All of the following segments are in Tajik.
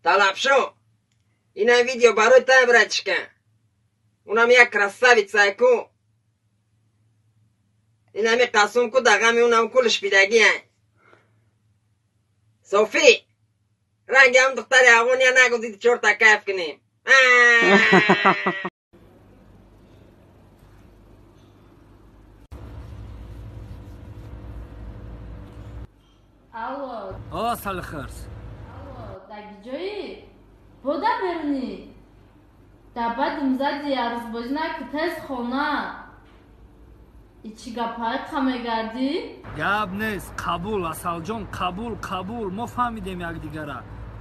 Талабшо, ина видео барои тай, братишка. Унам як красавица ку. Инами қасум ку, дағами унам кулш бидагия. Софи, ранги ҳам духтари афғония нагу, диди чорта кайф кунем. Алло. О, Салихарс. Алло, даги ҷои? Бода берунӣ? Дабадим зади арӯзбозӣ наки, тез хона. Ичи гапҳои қа мегардӣ? Гап нест, қабул, Асалҷон, қабул, қабул, мо фаҳмидем якдигара.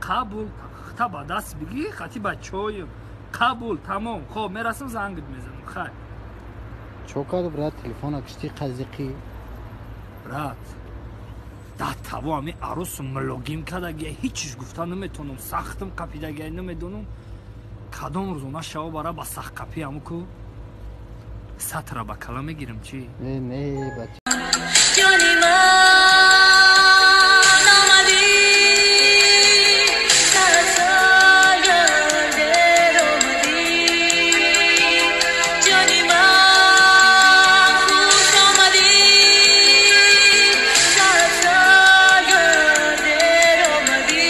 Қабул, та ба даст бигӣ, хати бачоем. Қабул, тамом. Хоб, мерасам, зангит мезанам. Хай. Чо кард, брат, телефона кишти қазиқӣ? Брат, да таво ами арӯсу мулогим кардагия, ҳичиш гуфта наметонам, сахтам қапидагия, намедонам кадом рӯзона шава бара ба сахтқапӣ аму ку сатра ба кала мегирам, чӣ? Не, не, бача. ҷони ман омадӣ, сарсоян дер омадӣ, ҷони ман хуш омадӣ, сарсоян дер омадӣ.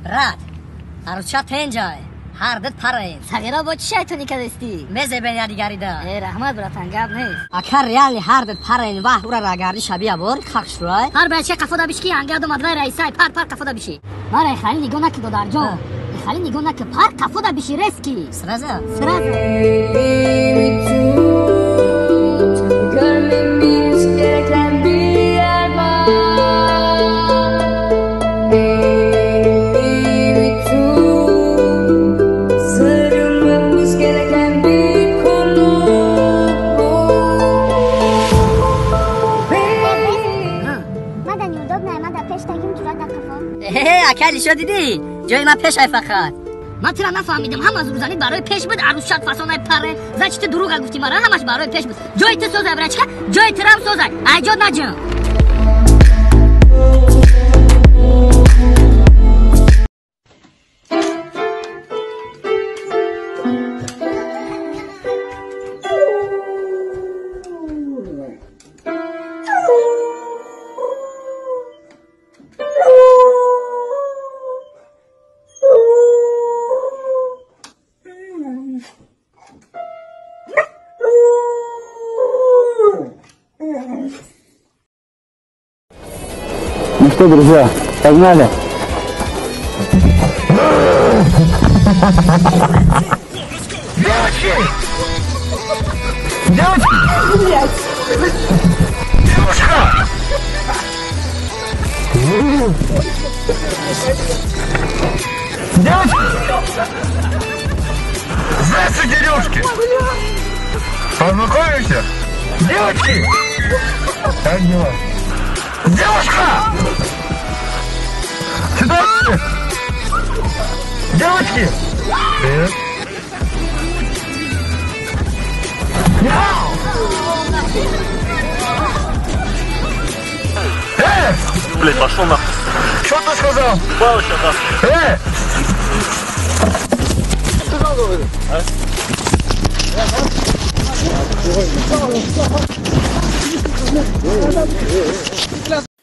Брат, арӯсча тенҷай, ҳар дид параем. Сағира, бо чӣ шайтонӣ кадастӣ? Мезебен якдигарида. Э, раҳмат, братан, гап нест. Ака, реали ҳар дид параен, ваҳ, ура рагарди шабия бор, хақшруай. Пар, бача, қафода бишки, ангардом адвай раисай, пар, пар, қафода биши. Мара хали нигоҳ наки, додарҷон. Хали нигоҳ наки, пар, қафода биши, резки. Сразу? Сразу. Elimi tut, görmemiz gereken bir yer var. Elimi tut, sarılmamız gereken bir konu bu. Мада неудобно, мада пеш тагим ҷура дар қафо. Э, ака, лишо дидӣ? Ҷои ман пешай фақат. Ман тира нафаҳмидам, ҳама зурзанӣ барои пеш буд, арӯсшат фасонаи паре. Зачи ту дурӯға гуфтӣ мара, ҳамаш барои пеш буд. Ҷои ту созай, брачка, ҷои тирам созай. Айҷод наҷам. Ну что, друзья, погнали. Девочки! Девочки! Девушка! Девочки! Здравствуйте, девушки! Познакомимся? Девочки! Как дела? Девушка! Сюда! Девочки! Привет! Э! Блять, пошел нахуй. Что ты сказал? Палыча нахуй. Э!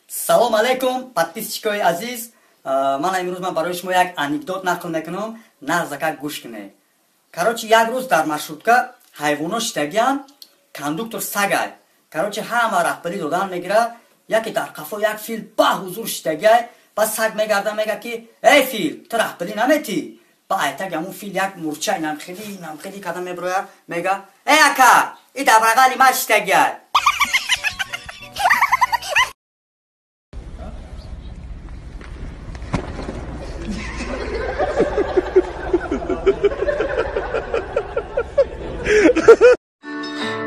Салом алейкум, подписчикои азиз. Ман имрӯз ман барои шумо як анекдот нақл мекунам, нағзакак гӯш кунед. Короче, як рӯз дар маршрутка ҳайвоно шитагиянд, кондуктор сагай. Короче, ҳама раҳбарӣ додан мегирад, яке дар қафо як фил ба ҳузур шитагиай, баъд саг мегарда, мега ки эй фил, ту раҳбарӣ наметӣ? Ба айтаг ҳамун фил як мурча инам хели инам хели када меброяд, мега: «Эй ака, и дар бағали ма шиштагиай».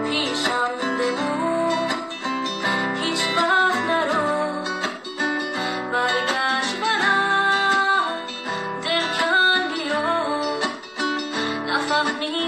پیشم بمون، هیچ وقت نرو، برگشت برم دل کن بیا، نفهمیدم.